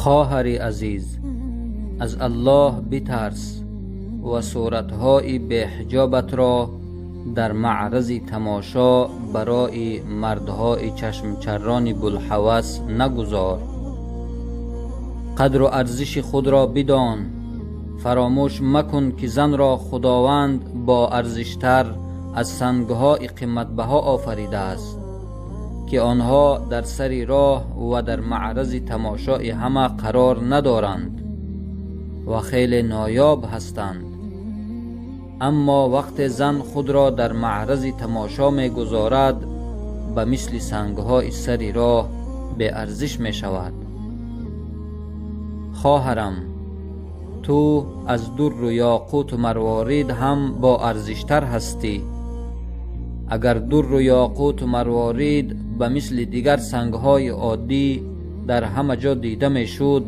Хоҳари азиз, аз Аллоҳ битарс ва суратҳои беҳиҷобатро дар маърази тамошо барои мардҳои чашмчарони булҳавас нагузор. Қадру арзиши худро бидон. Фаромӯш макун, ки занро Худованд бо арзиштар аз сангҳои қиматбаҳо офаридааст, ки онҳо дар сари роҳ ва дар маърази тамошои ҳама қарор надоранд ва хеле ноёб ҳастанд. Аммо вақте зан худро дар маърази тамошо мегузорад, ба мисли сангҳои сари роҳ беарзиш мешавад. Хоҳарам, ту аз дурру ёқуту марворид ҳам боарзиштар ҳастӣ. Агар дурру ёқуту марворид ба мисли дигар сангҳои оддӣ дар ҳама ҷо дида мешуд,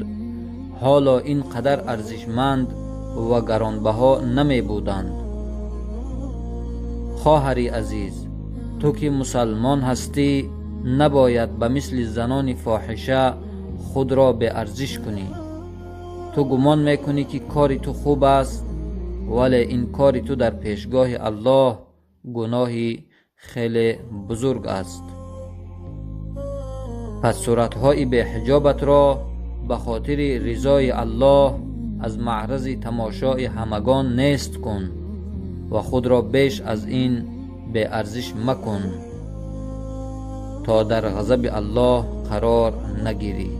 ҳоло ин қадар арзишманд ва гаронбаҳо намебуданд. Хоҳари азиз, ту ки мусалмон ҳастӣ, набояд ба мисли занони фоҳиша худро беарзиш кунӣ. Ту гумон мекунӣ, ки кори ту хуб аст, вале ин кори ту дар пешгоҳи Аллоҳ гуноҳи хеле бузург аст. Пас суратҳои беҳиҷобатро ба хотири ризои Аллоҳ аз маърази тамошои ҳамагон нест кун ва худро беш аз ин беарзиш макун, то дар ғазаби Аллоҳ қарор нагирӣ.